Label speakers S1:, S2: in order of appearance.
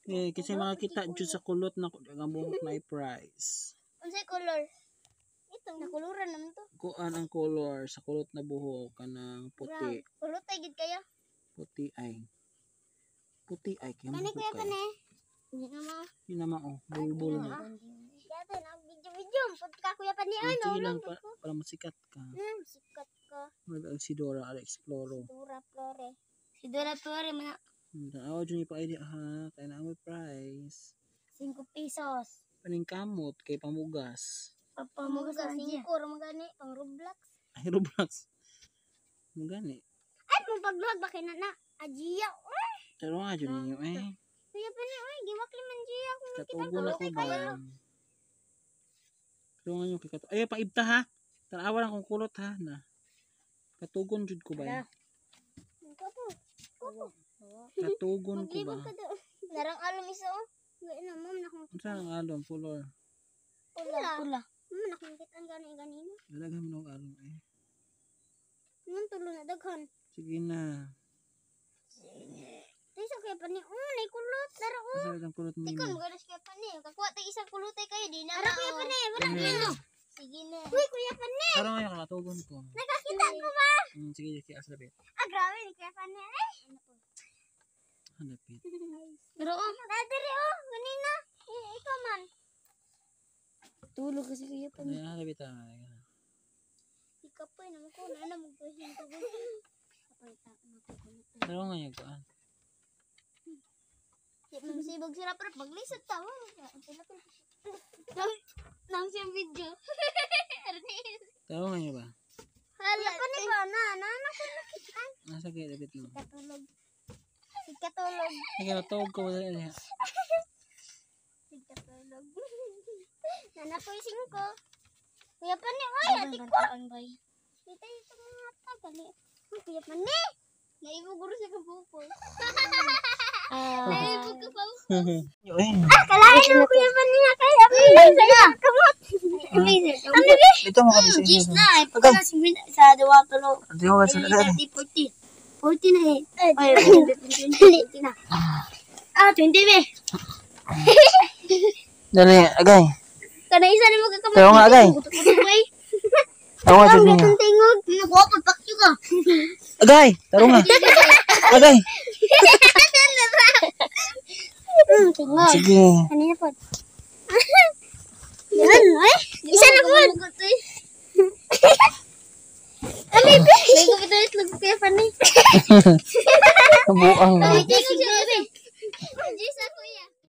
S1: Eh, kasi makakita jud sa kulot na ang buhok na i-price.
S2: Unsay color? Ito, nakuluran naman to.
S1: Kuan ang color sa kulot na buhok kanang puti.
S2: Kulot ay gid kayo.
S1: Puti ay. Puti ay kay
S2: Kani,
S1: buhok
S2: kuya
S1: kay.
S2: pa ni. Hindi na mo.
S1: Yun naman oh, bulbul na.
S2: Dati na video video. Pud ka, kuya pa ni
S1: Ay,
S2: ano.
S1: sige lang pa, para masikat ka.
S2: Sikat ka.
S1: Mag ang si Dora ala Exploro.
S2: Dora Flore. Si Dora Flore man.
S1: Aw jud pa idea ha, kay na may price.
S2: 5 pesos.
S1: Paning kamot kay pamugas.
S2: Pamugas ang 5 ra man gani pang Roblox.
S1: Ay, Roblox. Mugani.
S2: Ay, mong pagluhag ba kay na na? Ajiya. Uy,
S1: Pero nga jud ninyo eh.
S2: Kuya pa ni, oy, giwakli man jiya kung
S1: Katugo na ko ba? Pero nga yung kay ay, paibta ha. Tanawa lang kung kulot ha na. Katugon jud ko ba?
S2: Ko po.
S1: Katugon ko
S2: Maglibog
S1: ba?
S2: ka do. Narang alom iso. Gay na ma'am na kung
S1: Unsa ang alom color?
S2: pula. Pula. Ma'am na kung kitan gani ganina.
S1: Daghan mo og alom eh.
S2: Ngun tulo na daghan.
S1: Sige na.
S2: Tay sa kuya pa ni, oh, nay kulot. Dara oh.
S1: Asa ang kulot mo?
S2: Tikon mo ganas kuya pa ni. Kakuha tag isang kulot ay kayo di na. Ara, kuya pa ni, wala na. Sige na. Uy, kuya pa ni.
S1: Pero nga katugon ko.
S2: Nakakita ko ba?
S1: Sige, sige, asa lapit.
S2: Ah, grabe ni kuya pa ni. Eh.
S1: Hanapit.
S2: Pero oh, diri oh, ganina. Eh, ikaw man. Tulog kasi kuya pa ni.
S1: Ay, hanapit ah.
S2: Ikaw pa naman ko na na magtuhin ko.
S1: Pero nga yung kuan.
S2: Di man sibog sila pero paglisod ta. Nang nang siyang video.
S1: Pero nga ba?
S2: Hala, pa ni ba na na na ko nakitaan.
S1: Nasa kay lapit no.
S2: Katulog. Si katulog.
S1: Sige, matawag ko wala niya.
S2: Si katulog. Nana ko yung singko. Kuya pa ni, oy, ati ko. Dito ito mga tagali. Uy, kuya pa ni. Naibog guro sa kabuko. Naibog ka pa.
S1: Yo eh.
S2: Kalahin mo kuya pa ni kay ako sa iyo kamot. Ano be?
S1: Dito mo kami sa
S2: Gis na eh. Pagka sa dawa tulo.
S1: Dito mo sa
S2: 30, 40. 40 na eh. Ay, 20 na. Ah, 20 be.
S1: Dali, agay.
S2: Kana isa ni mo kakamot.
S1: Pero nga, agay. Taro nga jud
S2: Ang
S1: niya.
S2: gatong tingog. Nakuha pa pakyo ka.
S1: Agay, taro nga. Agay.
S2: Tingog.
S1: Sige.
S2: Kanina po. Yan, ay. Isa na po. Ano be? May ko itlog kaya pa ni.
S1: Buang.
S2: Ay, tingog siya be.